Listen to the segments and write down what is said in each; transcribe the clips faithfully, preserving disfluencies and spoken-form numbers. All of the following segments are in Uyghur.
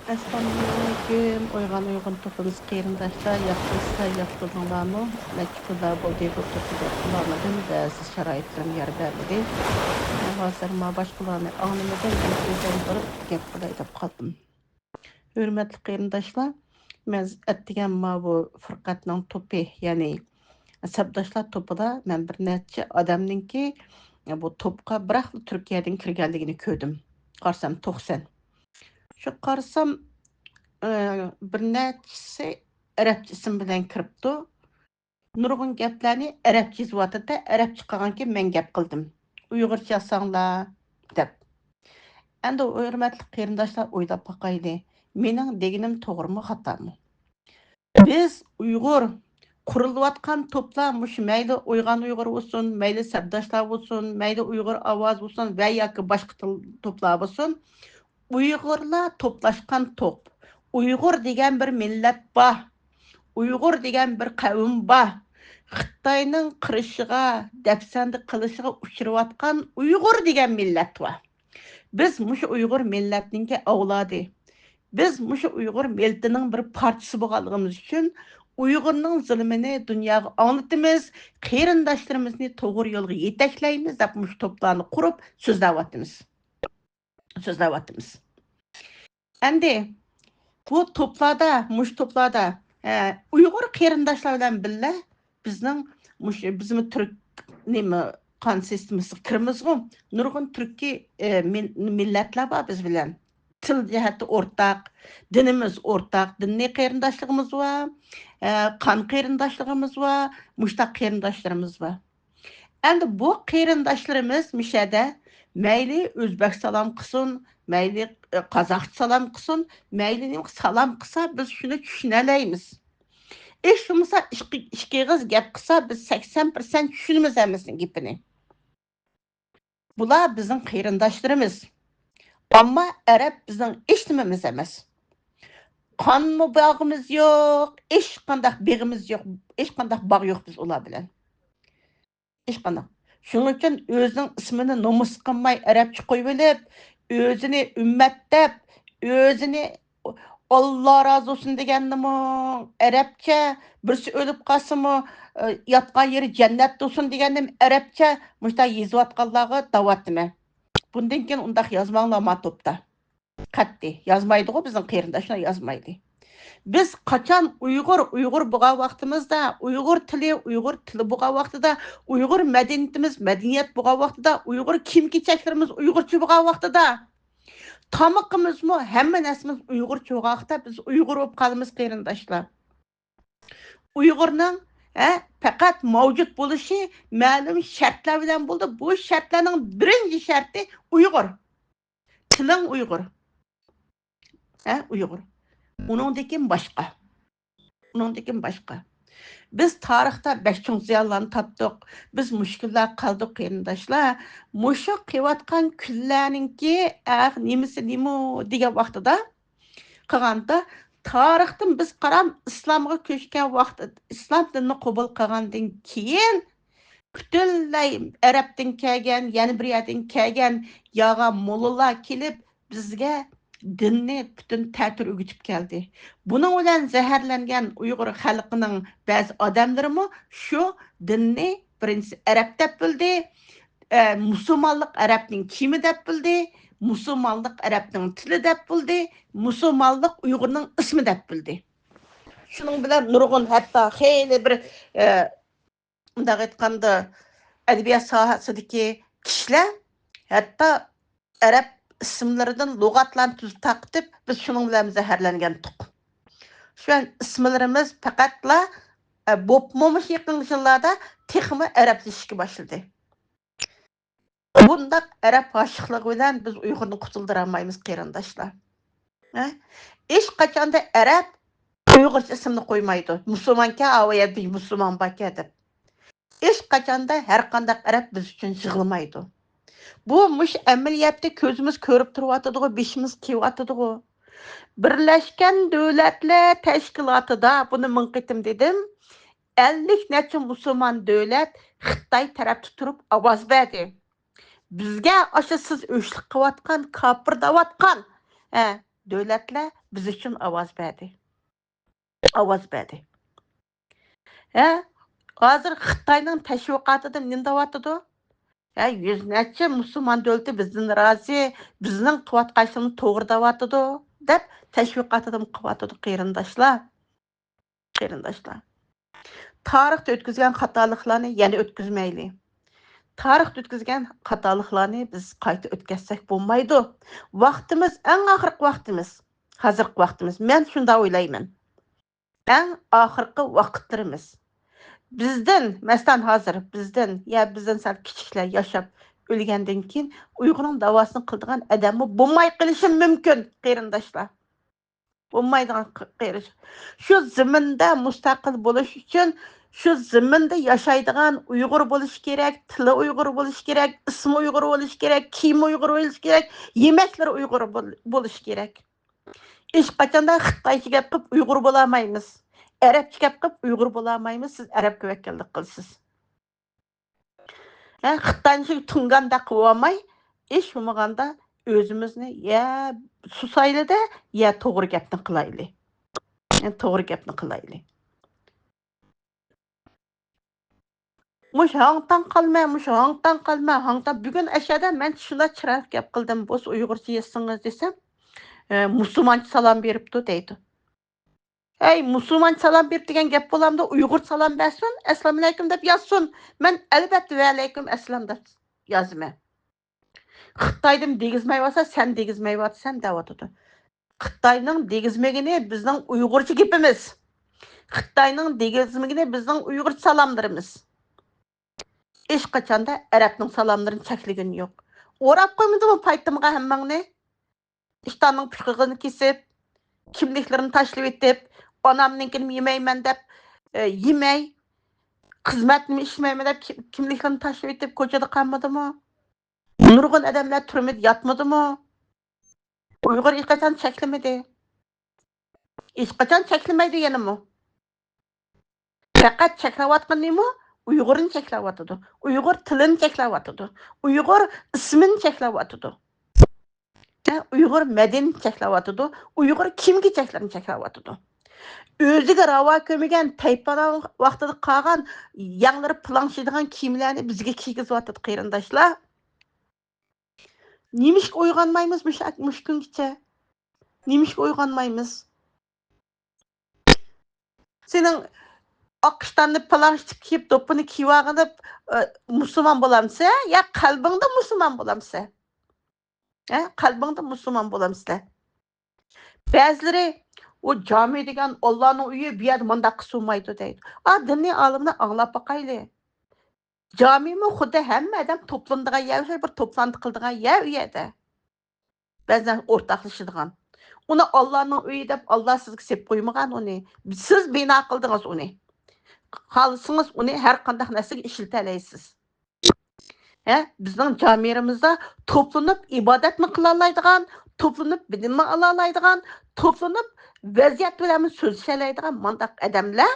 ئەسسالامۇئەلەيكۇم، ئويغان ئۇيغۇر توپىمىز قېرىنداشلار، ياخشىمۇسىلەر، ياخشى تۇردۇڭلارمۇ؟ نەچچە كۈنلەر بولدى بۇ توپنى ئۇلىمىدىم، بەزى شارائىتلىرىم يار بەرمىدى. ھازىر ما باشقىلارنى ئاڭلىمىدىم، ئۆزۈم بىر گەپ قىلاي دەپ قالدىم. ھۆرمەتلىك قېرىنداشلار، مەن ئەتىگەن ما بۇ پۇرقەتنىڭ توپى، يەنى سەپداشلار توپىدا مەن بىر نەچچە ئادەمنىڭكى بۇ توپقا بىراقلا تۈركىيەدىن كىرگەنلىكىنى كۆردۈم. قارىسام توقسان. شۇ قارىسام، ئى، بىر نەچچىسى ئەرەبچە ئىسىم بىلەن كىرىپتۇ. نۇرغۇن گەپلەرنى ئەرەبچە يېزىۋاتىدۇ، ئەرەبچە قىلغانكىن مەن گەپ قىلدىم. ئۇيغۇرچە يازساڭلار دەپ. ئەمدى ھۆرمەتلىك قېرىنداشلار ئويلاپ باقايلى، مېنىڭ دېگىنىم توغرىمۇ خاتامۇ؟ بىز ئۇيغۇر قۇرۇلۇۋاتقان توپلار مۇشۇ مەيلى ئويغان ئۇيغۇر بولسۇن، مەيلى سەپداشلار بولسۇن، مەيلى ئۇيغۇر ئاۋازى بولسۇن ۋە ياكى باشقا تىل توپلار بولسۇن، ئۇيغۇرلار توپلاشقان توپ. ئۇيغۇر دېگەن بىر مىللەت بار. ئۇيغۇر دېگەن بىر قەۋم بار. خىتاينىڭ قىرىشىغا، دەپسەندە قىلىشىغا ئۇچراۋاتقان ئۇيغۇر دېگەن مىللەت بار. بىز مۇشۇ ئۇيغۇر مىللەتنىڭكى ئەۋلادى. بىز مۇشۇ ئۇيغۇر مىللىتىنىڭ بىر پارچىسى بولغانلىقىمىز ئۈچۈن ئۇيغۇرنىڭ زۇلۇمىنى دۇنياغا ئاڭلىتىمىز، قېرىنداشلىرىمىزنى توغرا يولغا يېتەكلەيمىز دەپ مۇشۇ توپلارنى قۇرۇپ سۆزلەۋاتىمىز. سۆزلەۋاتىمىز. ئەمدى بۇ توپلاردا، مۇشۇ توپلاردا، ئە، ئۇيغۇر قېرىنداشلار بىلەن بىللە بىزنىڭ مۇشۇ، بىزمۇ تۈرك نېمە قان سىستېمىسىغا كىرىمىزغۇ، نۇرغۇن تۈركىي، ئە، مىل-، مىللەتلەر بار بىز بىلەن. تىل جەھەتتە ئورتاق، دىنىمىز ئورتاق، دىنىي قېرىنداشلىقىمىز بار، ئە، قان قېرىنداشلىقىمىز بار، مۇشتاق قېرىنداشلىرىمىز بار. ئەمدى بۇ قېرىنداشلىرىمىز مۇشەدە مەيلى ئۆزبەك سالام قىلسۇن، مەيلى، ئە، قازاقچە سالام قىلسۇن، مەيلى نېمە سالام قىلسا، بىز شۇنى چۈشىنەلەيمىز. ھېچ بولمىسا ئىككى، ئىككى ئېغىز گەپ قىلسا، بىز سەكسەن پىرسەنت چۈشىنىمىز ھەممىسىنىڭ گېپىنى. بۇلار بىزنىڭ قېرىنداشلىرىمىز. ئەمما ئەرەب بىزنىڭ ھېچنېمىمىز ئەمەس. قانمۇ باغىمىز يوق، ھېچقانداق بېغىمىز يوق، ھېچقانداق باغ يوق بىز ئۇلار بىلەن. ھېچقانداق. شۇنىڭ ئۈچۈن ئۆزىنىڭ ئىسمىنى نومۇس قىلماي ئەرەبچە قويۇۋېلىپ، ئۆزىنى ئۈممەت دەپ، ئۆزىنى ئاللا رازى بولسۇن دېگەننىمۇ ئەرەبچە، بىرسى ئۆلۈپ قالسىمۇ، ئى، ياتقان يېرى جەننەت بولسۇن دېگەننىمۇ ئەرەبچە، مۇشۇنداق يېزىۋاتقانلارغا دەۋاتىمەن. بۇندىن كېيىن ئۇنداق يازماڭلار ما توپتا. قەتئىي يازمايدىغۇ، بىزنىڭ قېرىنداشلار يازمايدۇ. بىز قاچان ئۇيغۇر، ئۇيغۇر بولغان ۋاقتىمىزدا، ئۇيغۇر تىلى، ئۇيغۇر تىلى بولغان ۋاقتىدا، ئۇيغۇر مەدەنىيىتىمىز مەدەنىيەت بولغان ۋاقتىدا، ئۇيغۇر كىيىم-كېچەكلىرىمىز ئۇيغۇرچە بولغان ۋاقتىدا، تامىقىمىزمۇ، ھەممە نەرسىمىز ئۇيغۇرچە بولغان ۋاقىتتا بىز ئۇيغۇر بولۇپ قالىمىز، قېرىنداشلار. ئۇيغۇرنىڭ، ھە، پەقەت مەۋجۇت بولۇشى مەلۇم شەرتلەر بىلەن بولىدۇ. بۇ شەرتلەرنىڭ بىرىنچى شەرتى ئۇيغۇر. تىلىڭ ئۇيغۇر. ھە، ئۇيغۇر. ئۇنىڭدىن كېيىن باشقا. ئۇنىڭدىن كېيىن باشقا. بىز تارىختا بەك چوڭ زىيانلارنى تارتتۇق. بىز مۇشۇ كۈنلەرگە قالدۇق، قېرىنداشلار. مۇشۇ قېلىۋاتقان كۈنلەرنىڭكى، ئەھ، نېمىسى نېمە دېگەن ۋاقتىدا قىلغاندا، تارىختىن بىز قارام ئىسلامغا كۆچكەن ۋاقىت، ئىسلام دىنىنى قوبۇل قىلغاندىن كېيىن، پۈتۈنلەي ئەرەبتىن كەلگەن، يەنە بىر يەردىن كەلگەن ياغا موللىلار كېلىپ، بىزگە دىننى پۈتۈن تەتۈر ئۆگىتىپ كەلدى. بۇنىڭ بىلەن زەھەرلەنگەن ئۇيغۇر خەلقىنىڭ بەزى ئادەملىرىمۇ شۇ دىننى بىرىنچىسى ئەرەب دەپ بىلدى، ئە، مۇسۇلمانلىق ئەرەبنىڭ كىيىمى دەپ بىلدى، مۇسۇلمانلىق ئەرەبنىڭ تىلى دەپ بىلدى، مۇسۇلمانلىق ئۇيغۇرنىڭ ئىسمى دەپ بىلدى. شۇنىڭ بىلەن نۇرغۇن ھەتتا خېلى بىر، ئە، مۇنداق ئېيتقاندا، ئەدەبىيات ساھەسىدىكى كىشىلەر ھەتتا ئەرەب ئىسىملىرىدىن لۇغەتلەرنى تۈزۈپ تارقىتىپ، بىز شۇنىڭ بىلەن زەھەرلەنگەنتۇق. شۇ ئىسىملىرىمىز پەقەتلا، ئە، بولۇپمۇ مۇشۇ يېقىنقى يىللاردا تېخىمۇ ئەرەبلىشىشكە باشلىدى. بۇنداق ئەرەب ئاشىقلىقى بىلەن بىز ئۇيغۇرنى قۇتۇلدۇرالمايمىز، قېرىنداشلار. ھە؟ ھېچقاچاندا ئەرەب ئۇيغۇرچە ئىسىمنى قويمايدۇ. مۇسۇلمانكەن، ئاۋۇ يەردە مۇسۇلمان باركەن دەپ. ھېچقاچاندا ھەرقانداق ئەرەب بىز ئۈچۈن يىغلىمايدۇ. بۇ مۇشۇ ئەمەلىيەتتە كۆزىمىز كۆرۈپ تۇرۇۋاتىدىغۇ، بېشىمىز كېيىۋاتىدىغۇ. بىرلەشكەن دۆلەتلەر تەشكىلاتىدا، بۇنى مىڭ قېتىم دېدىم، ئەللىك نەچچە مۇسۇلمان دۆلەت خىتاي تەرەپتە تۇرۇپ ئاۋاز بەردى. بىزگە ئاشۇ سىز ئۆچلۈك قىلىۋاتقان، كاپىر دەۋاتقان، ھە، دۆلەتلەر بىز ئۈچۈن ئاۋاز بەردى. ئاۋاز بەردى. ھە؟ ھازىر خىتاينىڭ تەشۋىقاتىدا نېمە دەۋاتىدۇ؟ ھە، يۈز نەچچە مۇسۇلمان دۆلىتى بىزدىن رازى، بىزنىڭ قىلىۋاتقان ئىشىمىز توغرا دەۋاتىدۇ، دەپ تەشۋىقاتىدىمۇ قىلىۋاتىدۇ، قېرىنداشلار. قېرىنداشلار، تارىختا ئۆتكۈزگەن خاتالىقلارنى يەنە ئۆتكۈزمەيلى. تارىختا ئۆتكۈزگەن خاتالىقلارنى بىز قايتا ئۆتكۈزسەك بولمايدۇ. ۋاقتىمىز، ئەڭ ئاخىرقى ۋاقتىمىز، ھازىرقى ۋاقتىمىز. مەن شۇنداق ئويلايمەن. ئەڭ ئاخىرقى ۋاقىتلىرىمىز. بىزدىن، مەسىلەن، ھازىر بىزدىن، يا بىزدىن سەل كىچىكلەر ياشاپ ئۆلگەندىن كېيىن ئۇيغۇرنىڭ داۋاسىنى قىلىدىغان ئادەممۇ بولماي قېلىشى مۇمكىن، قېرىنداشلار. بولمايدىغان ق-، قېرىش. شۇ زېمىندا مۇستەقىل بولۇش ئۈچۈن، شۇ زېمىندا ياشايدىغان ئۇيغۇر بولۇشى كېرەك، تىلى ئۇيغۇر بولۇشى كېرەك، ئىسمى ئۇيغۇر بولۇشى كېرەك، كىيىمى ئۇيغۇر بولۇشى كېرەك، يېمەكلىرى ئۇيغۇر بول-، بولۇشى كېرەك. ھېچقاچاندا خىتايچە گەپ قىلىپ ئۇيغۇر بولالمايمىز. ئەرەبچە گەپ قىلىپ ئۇيغۇر بولالمايمىز. سىز ئەرەبكە ۋەكىللىك قىلىسىز. ھە، خىتاينى شۇ تۇڭگاندەك قىلىۋالماي، ھېچ بولمىغاندا ئۆزىمىزنى يا سۇسايلىدە، يا توغرا گەپنى قىلايلى. يا توغرا گەپنى قىلايلى. مۇش ھاڭتاڭ قالما، مۇش ھاڭتاڭ قالما، ھاڭتاڭ. بۈگۈن ئەشەدە مەن شۇنداق چىرايلىق گەپ قىلدىم، بولسا ئۇيغۇرچە يازسىڭىز دېسەم، ئە، مۇسۇلمانچە سالام بېرىپتۇ دەيدۇ. ھەي، مۇسۇلمانچە سالام بېرىپ دېگەن گەپ بولامدۇ؟ ئۇيغۇرچە سالام بەرسۇن، ئەسسالامۇئەلەيكۇم دەپ يازسۇن. مەن ئەلۋەتتە ۋەئەلەيكۇم ئەسسالام دەپ يازىمەن. خىتايدىن دېگۈزمەيۋاتسا، سەن دېگۈزمەيۋاتىسەن دەۋاتىدۇ. خىتاينىڭ دېگۈزمىگىنى بىزنىڭ ئۇيغۇرچە گېپىمىز. خىتاينىڭ دېگۈزمىگىنى بىزنىڭ ئۇيغۇرچە سالاملىرىمىز. ھېچقاچاندا ئەرەبنىڭ سالاملىرىنى چەكلىگىنى يوق. ئوراپ قويمىدىمۇ پايتىمغا ھەممىڭنى؟ ئىشتاننىڭ پۇشقىغىنى كېسىپ، كىملىكلىرىنى تاشلىۋېتىپ، ئانامنىڭكىنى يېمەيمەن دەپ، ئە، يېمەي، خىزمەتنىمۇ ئىشلىمەيمەن دەپ، كىم-، كىملىكلىرىنى تاشلىۋېتىپ، كوچىدا قالمىدىمۇ؟ نۇرغۇن ئادەملەر تۈرمىدە ياتمىدىمۇ؟ ئۇيغۇر ھېچقاچان چەكلىمىدى. ھېچقاچان چەكلىمەيدۇ يەنىمۇ. پەقەت چەكلەۋاتقىنىمۇ ئۇيغۇرنى چەكلەۋاتىدۇ. ئۇيغۇر تىلىنى چەكلەۋاتىدۇ. ئۇيغۇر ئىسمىنى چەكلەۋاتىدۇ. ھە، ئۇيغۇر مەدەنىيىتىنى چەكلەۋاتىدۇ. ئۇيغۇر كىيىم-كېچەكلىرىنى چەكلەۋاتىدۇ. ئۆزىگە راۋا كۆرمىگەن تەيپىنىڭ ۋاقتىدا قالغان يەڭلىرى پىلاڭشىيدىغان كىيىملەرنى بىزگە كىيگۈزۈۋاتىدۇ، قېرىنداشلار. نېمىشقا ئويغانمايمىز مۇشۇ، مۇشۇ كۈنگىچە؟ نېمىشقا ئويغانمايمىز؟ سېنىڭ ئاق ئىشتاننى پىلاڭ ئىشتىك كىيىپ، دوپپىنى كىيىۋالغىنى، ئە، مۇسۇلمان بولامسەن يا قەلبىڭدە مۇسۇلمان بولامسەن؟ ھە؟ قەلبىڭدە مۇسۇلمان بولامسەن؟ بەزىلىرى، «ئۇ جامى دېگەن ئاللانىڭ ئۆيى، بۇ يەردە مۇنداق قىلسا بولمايدۇ» دەيدۇ. ئا، دىنىي ئالىمنى ئاڭلاپ باقايلى. جامىمۇ خۇددى ھەممە ئادەم توپلىنىدىغان يەر، بىر توپلانتى قىلىدىغان يەر ئۇ يەردە. بەزەن ئورتاقلىشىدىغان. ئۇنى ئاللانىڭ ئۆيى دەپ، ئاللا سىزگە سېلىپ قويمىغان ئۇنى. سىز بىنا قىلدىڭىز ئۇنى. خالىسىڭىز ئۇنى ھەر قانداق نەرسىگە ئىشلىتەلەيسىز. ھە، بىزنىڭ جامىلىرىمىزدا توپلىنىپ ئىبادەتمۇ قىلالايدىغان، توپلىنىپ بىلىممۇ ئالالايدىغان، توپلىنىپ ۋەزىيەت بىلەنمۇ سۆزلىشەلەيدىغان مانداق ئادەملەر،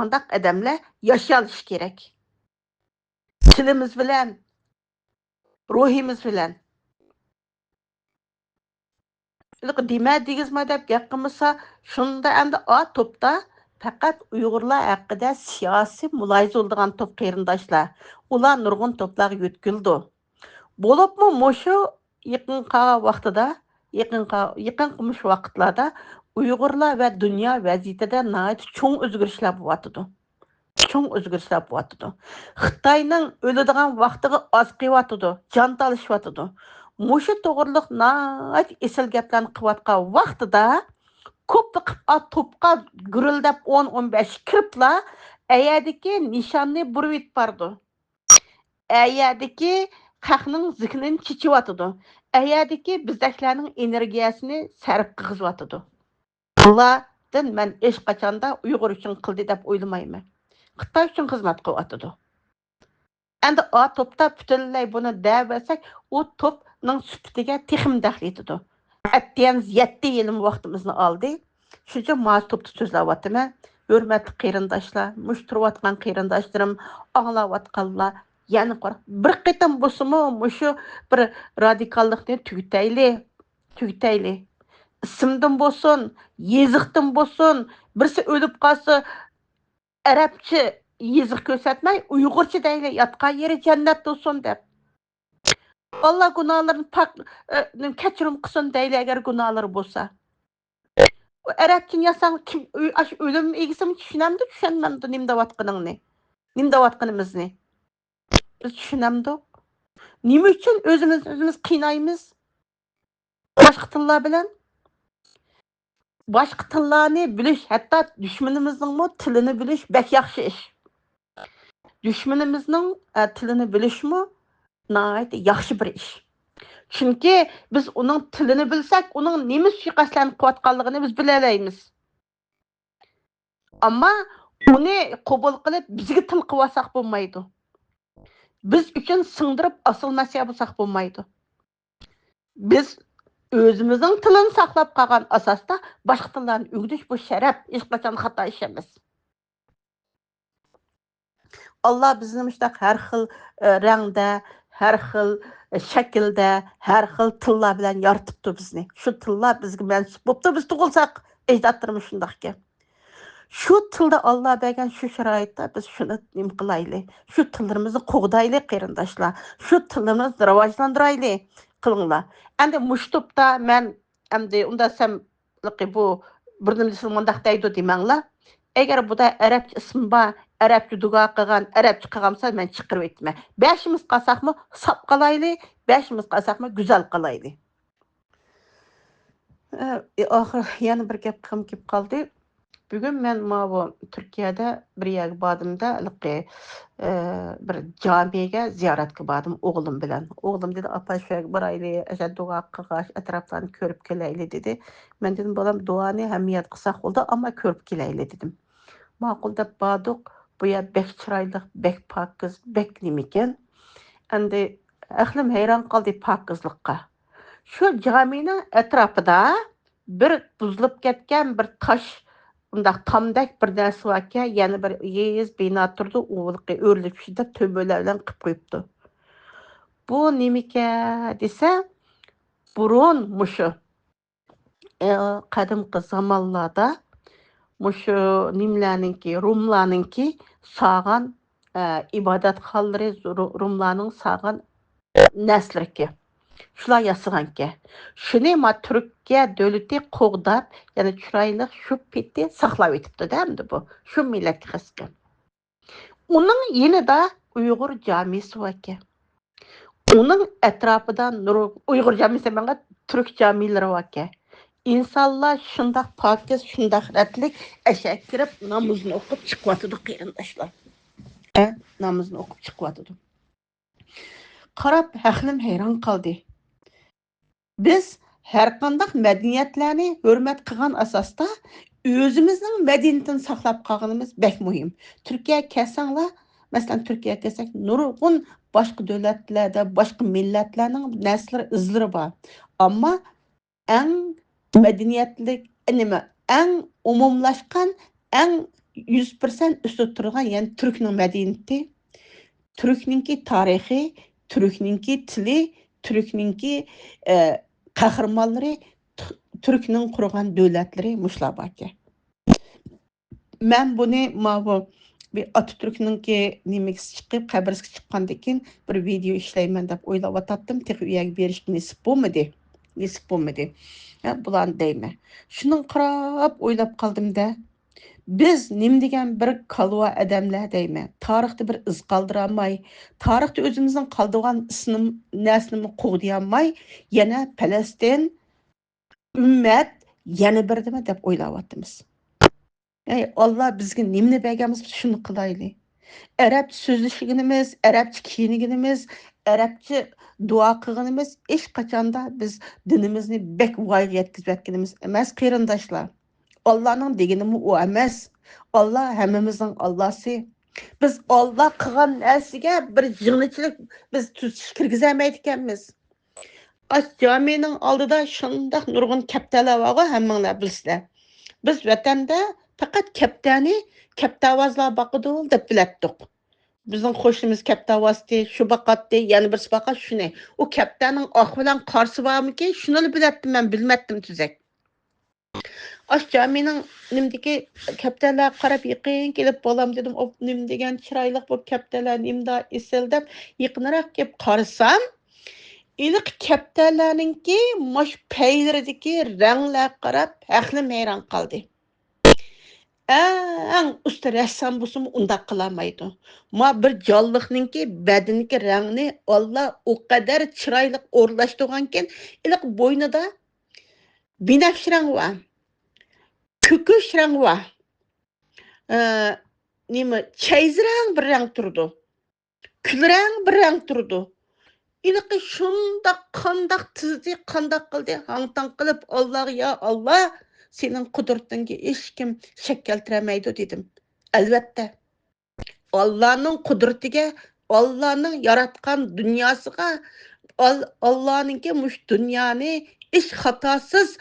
مانداق ئادەملەر ياشىيالىشى كېرەك. تىلىمىز بىلەن، روھىمىز بىلەن. ھېلىقى دېمە دېگۈزمە دەپ گەپ قىلمىسا، شۇندا ئەمدى ئا توپتا پەقەت ئۇيغۇرلار ھەققىدە سىياسىي مۇلاھىزە بولىدىغان توپ، قېرىنداشلار. ئۇلار نۇرغۇن توپلارغا يۆتكىلىدۇ. بولۇپمۇ مۇشۇ يېقىنقى ۋاقتىدا، يېقىنقى، يېقىنقى مۇشۇ ۋاقىتلاردا ئۇيغۇرلار ۋە دۇنيا ۋەزىيىتىدە ناھايىتى چوڭ ئۆزگىرىشلەر بولۇۋاتىدۇ. چوڭ ئۆزگىرىشلەر بولۇۋاتىدۇ. خىتاينىڭ ئۆلىدىغان ۋاقتىغا ئاز قېلىۋاتىدۇ، جان تالىشىۋاتىدۇ. مۇشۇ توغرىلىق ناھايىتى ئېسىل گەپلەرنى قىلىۋاتقان ۋاقتىدا، كوپپا قىلىپ، ئا، توپقا گۈرۈلدەپ ئون، ئون بەش كىرىپلا، ئەيەردىكى نىشاننى بۇرۇۋېتىپ بارىدۇ. ئەيەردىكى خەقنىڭ زېھنىنى چېچىۋاتىدۇ. ئەيەردىكى بىزدەكلەرنىڭ ئېنېرگىيەسىنى سەرپ قىلغۇزۇۋاتىدۇ. بۇلاردىن مەن ھېچقاچاندا ئۇيغۇر ئۈچۈن قىلدى دەپ ئويلىمايمەن. خىتاي ئۈچۈن خىزمەت قىلىۋاتىدۇ. ئەمدى ئا توپتا پۈتۈنلەي بۇنى دەۋەرسەك، ئۇ توپنىڭ سۈپىتىگە تېخىمۇ دەخلى يېتىدۇ. ئەتىگەن يەتتە يىلىم ۋاقتىمىزنى ئالدى. شۇنىڭ ئۈچۈن مانا توپتا سۆزلەۋاتىمەن. ھۆرمەتلىك قېرىنداشلار، مۇشۇ تۇرۇۋاتقان قېرىنداشلىرىم، ئاڭلاۋاتقانلار، يەنە قور-، بىر قېتىم بولسىمۇ مۇشۇ بىر رادىكاللىقنى تۈگىتەيلى، تۈگىتەيلى. ئىسىمدىن بولسۇن، يېزىقتىن بولسۇن، بىرسى ئۆلۈپ قالسا، ئەرەبچە يېزىق كۆرسەتمەي، ئۇيغۇرچە دەيلى، ياتقان يېرى جەننەت بولسۇن دەپ. ئاللا گۇناھلىرىنى پاك، ئە، نېمە، كەچۈرۈم قىلسۇن دەيلى، ئەگەر گۇناھلىرى بولسا. ئۇ ئەرەبچىنى يازساڭ، كىم، ئۆ-، ئاشۇ ئۆلۈم ئىگىسىمۇ چۈشىنەمدۇ، چۈشەنمەمدۇ نېمە دەۋاتقىنىڭنى؟ نېمە دەۋاتقىنىمىزنى؟ بىز چۈشىنەمدۇق؟ نېمە ئۈچۈن ئۆزىمىزنى ئۆزىمىز قىينايمىز؟ باشقا تىللار بىلەن. باشقا تىللارنى بىلىش، ھەتتا دۈشمىنىمىزنىڭمۇ تىلىنى بىلىش بەك ياخشى ئىش. دۈشمىنىمىزنىڭ، ئە، تىلىنى بىلىشمۇ ناھايىتى ياخشى بىر ئىش. چۈنكى بىز ئۇنىڭ تىلىنى بىلسەك، ئۇنىڭ نېمە سۇيىقەستلەرنى قىلىۋاتقانلىقىنى بىز بىلەلەيمىز. ئەمما ئۇنى قوبۇل قىلىپ، بىزگە تىل قىلىۋالساق بولمايدۇ. بىز ئۈچۈن سىڭدۈرۈپ ئاسىلماسىيا بولساق بولمايدۇ. بىز ئۆزىمىزنىڭ تىلىنى ساقلاپ قالغان ئاساستا باشقا تىللارنى ئۆگىنىش بۇ شەرەپ، ھېچقاچان خاتا ئىش ئەمەس. ئاللا بىزنى مۇشۇنداق ھەر خىل، ئە، رەڭدە، ھەر خىل، ئە، شەكىلدە، ھەر خىل تىللار بىلەن يارىتىپتۇ بىزنى. شۇ تىللار بىزگە مەنسۇپ بوپتۇ، بىز تۇغۇلساق، ئەجدادلىرىمىز شۇنداق ئىكەن. شۇ تىلدا ئاللا بەرگەن شۇ شارائىتتا بىز شۇنى نېمە قىلايلى؟ شۇ تىللىرىمىزنى قوغدايلى، قېرىنداشلار. شۇ تىلىمىزنى راۋاجلاندۇرايلى، قىلىڭلار. ئەمدى مۇشۇ تۇپتا مەن، ئەمدى ئۇندا سەن بۇ بىر نېمە دېسە مۇنداق دەيدۇ دېمەڭلار. ئەگەر بۇدا ئەرەبچە ئىسمى بار، ئەرەبچە دۇئا قىلغان، ئەرەبچە قىلغانسا مەن چىقىرىۋېتىمەن. بەشىمىز قالساقمۇ ساپ قالايلى، بەشىمىز قالساقمۇ گۈزەل قالايلى. ئە، ئاخىر يەنە بىر گەپ قىلغۇم كېلىپ قالدى. بۈگۈن مەن ماۋۇ تۈركىيەدە بىر يەرگە باردىمدا، ھېلىقى، ئە، بىر جامىگە زىيارەتكە باردىم ئوغلۇم بىلەن. ئوغلۇم دېدى، «ئاپا، شۇ يەرگە بارايلى، ئاشۇ دۇئا قىلغاچ ئەتراپلارنى كۆرۈپ كېلەيلى» دېدى. مەن دېدىم، «بالام، دۇئانى ھەممە يەردە قىلساق بولىدۇ، ئەمما كۆرۈپ كېلەيلى» دېدىم. ماقۇل دەپ باردۇق. بۇ يەر بەك چىرايلىق، بەك پاكىز، بەك نېمىكەن. ئەمدى ئەقلىم ھەيران قالدى پاكىزلىققا. شۇ جامىنىڭ ئەتراپىدا بىر بۇزۇلۇپ كەتكەن بىر تاش، ئۇنداق تامدەك بىر نەرسە باركەن، يەنە بىر ئېگىز بىنا تۇرىدۇ، ئۇ ھېلىقى ئۆرۈلۈپ چۈشىدۇ، تۆمۈرلەر بىلەن قىلىپ قويۇپتۇ. بۇ نېمىكەن دېسە، بۇرۇن مۇشۇ، ئە، قەدىمكى زامانلاردا مۇشۇ نېمىلەرنىڭكى، روملارنىڭكى سالغان، ئە، ئىبادەتخانىلىرى، رو-، روملارنىڭ سالغان نەرسىلىرىكەن. شۇلار ياسىغانكەن. شۇنى ما تۈركىيە دۆلىتى قوغداپ، يەنە چىرايلىق شۇ پېتى ساقلاۋېتىپتۇ-دە، ئەمدى بۇ. شۇ مىللەتكە خاس ئىكەن. ئۇنىڭ يېنىدا ئۇيغۇر جامىسى باركەن. ئۇنىڭ ئەتراپىدا نۇر-، ئۇيغۇر جامىسى دېمەڭلار، تۈرك جامىلىرى باركەن. ئىنسانلار شۇنداق پاكىز، شۇنداق رەتلىك ئەشەگە كىرىپ نامىزىنى ئوقۇپ چىقىۋاتىدۇ، قېرىنداشلار. ئە، نامىزىنى ئوقۇپ چىقىۋاتىدۇ. قاراپ ئەقلىم ھەيران قالدى. بىز ھەرقانداق مەدەنىيەتلەرنى ھۆرمەت قىلغان ئاساستا ئۆزىمىزنىڭ مەدەنىيىتىنى ساقلاپ قالغىنىمىز بەك مۇھىم. تۈركىيەگە كەلسەڭلار، مەسىلەن، تۈركىيەگە كەلسەك، نۇرغۇن باشقا دۆلەتلەردە، باشقا مىللەتلەرنىڭ نەرسىلىرى، ئىزلىرى بار. ئەمما ئەڭ مەدەنىيەتلىك، نېمە، ئەڭ ئومۇملاشقان، ئەڭ يۈز پىرسەنت ئۈستىدە تۇرىدىغان، يەنى تۈركنىڭ مەدەنىيىتى، تۈركنىڭكى تارىخى، تۈركنىڭكى تىلى، تۈركنىڭكى، ئە، قەھرىمانلىرى، تۈ-، تۈركنىڭ قۇرغان دۆلەتلىرى مۇشۇلار باركەن. مەن بۇنى ماۋۇ بىر ئاتاتۈركنىڭكى نېمىسى چىقىپ، قەبرىسىگە چىققاندىن كېيىن بىر ۋىدېئو ئىشلەيمەن دەپ ئويلاۋاتاتتىم. تېخى ئۇ يەرگە بېرىشكە نېسىپ بولمىدى. نېسىپ بولمىدى. ھە، بۇلارنى دەيمەن. شۇنىڭغا قاراپ ئويلاپ قالدىم-دە. بىز نېمە دېگەن بىر كالۋا ئادەملەر دەيمەن. تارىختا بىر ئىز قالدۇرالماي، تارىختا ئۆزىمىزنىڭ قالدۇرغان ئىسىنىم-، نەرسىنىمۇ قوغدىيالماي، يەنە پەلەستىن، ئۈممەت، يەنە بىر نېمە دەپ ئويلاۋاتىمىز. ئەي، ئاللا بىزگە نېمىنى بەرگەن بولسا، شۇنى قىلايلى. ئەرەبچە سۆزلىشىدىغىنىمىز، ئەرەبچە كىيىنىدىغىنىمىز، ئەرەبچە دۇئا قىلغىنىمىز ھېچقاچاندا بىز دىنىمىزنى بەك ۋايىغا يەتكۈزۈۋەتكىنىمىز ئەمەس، قېرىنداشلار. ئاللانىڭ دېگىنىمۇ ئۇ ئەمەس. ئاللا ھەممىمىزنىڭ ئاللاسى. بىز ئاللا قىلغان نەرسىگە بىر يىڭنىچىلىك بىز تۈزىتىش كىرگۈزەلمەيدىكەنمىز. ئاش جامىنىڭ ئالدىدا شۇنداق نۇرغۇن كەپتەرلەر بارغۇ، ھەممىڭلار بىلىسىلەر. بىز ۋەتەندە پەقەت كەپتەرنى كەپتەرۋازلار باقىدۇ دەپ بىلەتتۇق. بىزنىڭ قوشنىمىز كەپتەرۋازتى، شۇ باقاتتى، يەنە بىرسى باقات شۇنى. ئۇ كەپتەرنىڭ ئاقى بىلەن قارىسى بارمىكىن، شۇنىلا بىلەتتىم، مەن بىلمەتتىم تۈزەك. ئاشۇ جامىنىڭ نېمىدىكى كەپتەرلەرگە قاراپ يېقىن كېلىپ، «بالام» دېدىم، «ئوپ، نېمە دېگەن چىرايلىق بۇ كەپتەرلەر، نېمىدا ئېسىل» دەپ يېقىنراق كېلىپ قارىسام، ھېلىقى كەپتەرلەرنىڭكى مۇشۇ پەيلىرىدىكى رەڭلەرگە قاراپ ھەقلىم ھەيران قالدى. ئەڭ ئۇستا رەسسام بولسىمۇ ئۇنداق قىلالمايدۇ. ما بىر جانلىقنىڭكى بەدىنىدىكى رەڭنى ئاللا ئۇ قەدەر چىرايلىق ئورۇنلاشتۇرغانكەن، ھېلىقى بوينىدا بىنەپشە رەڭ بار، كۆكۈش رەڭ بار، ئە، نېمە، چەيزە رەڭ بىر رەڭ تۇرىدۇ. كۈلرەڭ بىر رەڭ تۇرىدۇ. ھېلىقى شۇنداق قانداق تىزدى، قانداق قىلدى، ھاڭ-تاڭ قىلىپ، ئاللاغا، «يا ئاللا، سېنىڭ قۇدرىتىڭگە ھېچكىم شەك كەلتۈرەلمەيدۇ» دېدىم. ئەلۋەتتە، ئاللانىڭ قۇدرىتىگە، ئاللانىڭ ياراتقان دۇنياسىغا، ئال-، ئاللانىڭكى مۇشۇ دۇنيانى ھېچ خاتاسىز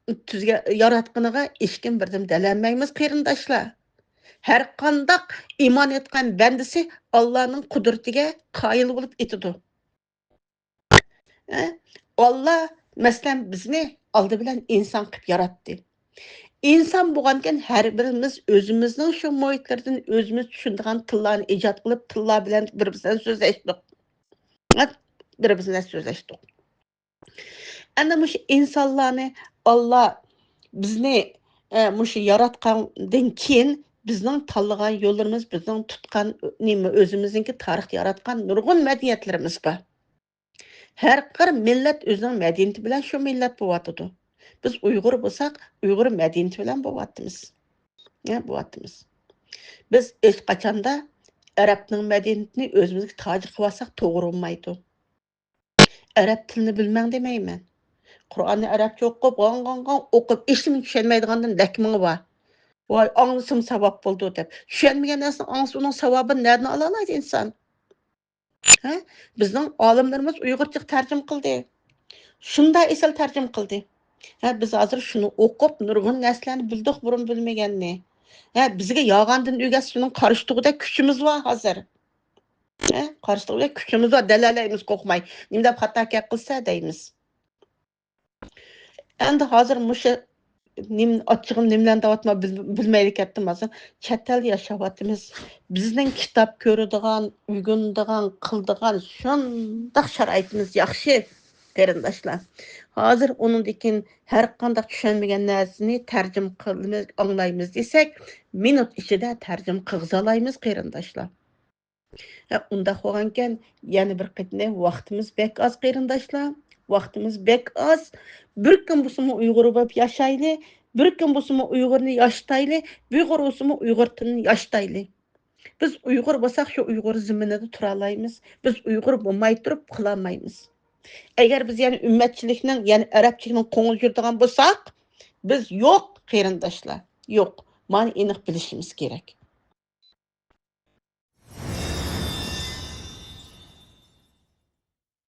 تۈزگە-، ياراتقىنىغا ھېچكىم بىردەم دېيەلمەيمىز، قېرىنداشلار. ھەر قانداق ئىمان ئېيتقان بەندىسى ئاللانىڭ قۇدرىتىگە قايىل بولۇپ ئېيتىدۇ. ئە؟ ئاللا، مەسىلەن، بىزنى ئالدى بىلەن ئىنسان قىلىپ ياراتتى. ئىنسان بولغانكەن، ھەر بىرىمىز ئۆزىمىزنىڭ شۇ مۇھىتلىرىدىن ئۆزىمىز چۈشىنىدىغان تىللارنى ئىجاد قىلىپ، تىللار بىلەن بىر-بىرىمىز بىلەن سۆزلەشتۇق. بىر-بىرىمىز بىلەن سۆزلەشتۇق. ئەنە مۇشۇ ئىنسانلارنى ئاللا بىزنى، ئە، مۇشۇ ياراتقاندىن كېيىن بىزنىڭ تاللىغان يوللىرىمىز، بىزنىڭ تۇتقان، نېمە، ئۆزىمىزنىڭكى تارىختا ياراتقان نۇرغۇن مەدەنىيەتلىرىمىز بار. ھەر قىر مىللەت ئۆزىنىڭ مەدەنىيىتى بىلەن شۇ مىللەت بولۇۋاتىدۇ. بىز ئۇيغۇر بولساق، ئۇيغۇر مەدەنىيىتى بىلەن بولۇۋاتىمىز. يا، بولۇۋاتىمىز. بىز ھېچقاچاندا ئەرەبنىڭ مەدەنىيىتىنى ئۆزىمىزگە تاج قىلىۋالساق توغرا بولمايدۇ. ئەرەب تىلىنى بىلمەڭ دېمەيمەن. قۇرئاننى ئەرەبچە ئوقۇپ، غاڭ، غاڭ، غاڭ ئوقۇپ، ھېچنېمە چۈشەنمەيدىغاندىن لەكمىڭى بار. ۋاي، ئاڭلىسىمۇ ساۋاب بولىدۇ دەپ. چۈشەنمىگەن نەرسىنى ئاڭلىسا، ئۇنىڭ ساۋابىنى نەدىن ئالالايدۇ ئىنسان؟ ھە؟ بىزنىڭ ئالىملىرىمىز ئۇيغۇرچىغا تەرجىمە قىلدى. شۇنداق ئېسىل تەرجىمە قىلدى. ھە، بىز ھازىر شۇنى ئوقۇپ، نۇرغۇن نەرسىلەرنى بىلدۇق، بۇرۇن بىلمىگەننى. ھە، بىزگە يالغاندىن ئۆگەتسە، شۇنىڭ قارشى تۇرغۇدەك كۈچىمىز بار ھازىر. ھە، قارشى تۇرغۇدەك كۈچىمىز بار، دەلىللەيمىز قورقماي. نېمە دەپ خاتا گەپ قىلسا دەيمىز. ئەمدى ھازىر مۇشۇ نېمە، ئاچچىقىم نېمىلەرنى دەۋاتىمەن، بىل-، بىلمەيلا كەتتىم ھازىر. چەت ئەلدە ياشاۋاتىمىز. بىزنىڭ كىتاب كۆرىدىغان، ئۆگىنىدىغان، قىلىدىغان شۇنداق شارائىتىمىز ياخشى، قېرىنداشلار. ھازىر ئۇنىڭدىن كېيىن ھەر قانداق چۈشەنمىگەن نەرسىنى تەرجىمە قىلىمىز، ئاڭلايمىز دېسەك، مىنۇت ئىچىدە تەرجىمە قىلغۇزالايمىز، قېرىنداشلار. ھە، ئۇنداق بولغانكەن، يەنە بىر قېتىم، ۋاقتىمىز بەك ئاز، قېرىنداشلار. ۋاقتىمىز بەك ئاز. بىر كۈن بولسىمۇ ئۇيغۇر بولۇپ ياشايلى. بىر كۈن بولسىمۇ ئۇيغۇرنى ياشىتايلى. بىر ئۇيغۇر بولسىمۇ ئۇيغۇر تىلىنى ياشىتايلى. بىز ئۇيغۇر بولساق، شۇ ئۇيغۇر زېمىنىدا تۇرالايمىز. بىز ئۇيغۇر بولماي تۇرۇپ قىلالمايمىز. ئەگەر بىز يەنە ئۈممەتچىلىكنىڭ، يەنە ئەرەبچىلىكنىڭ قوڭىدا يۈرىدىغان بولساق، بىز يوق، قېرىنداشلار. يوق. مانا ئېنىق بىلىشىمىز كېرەك.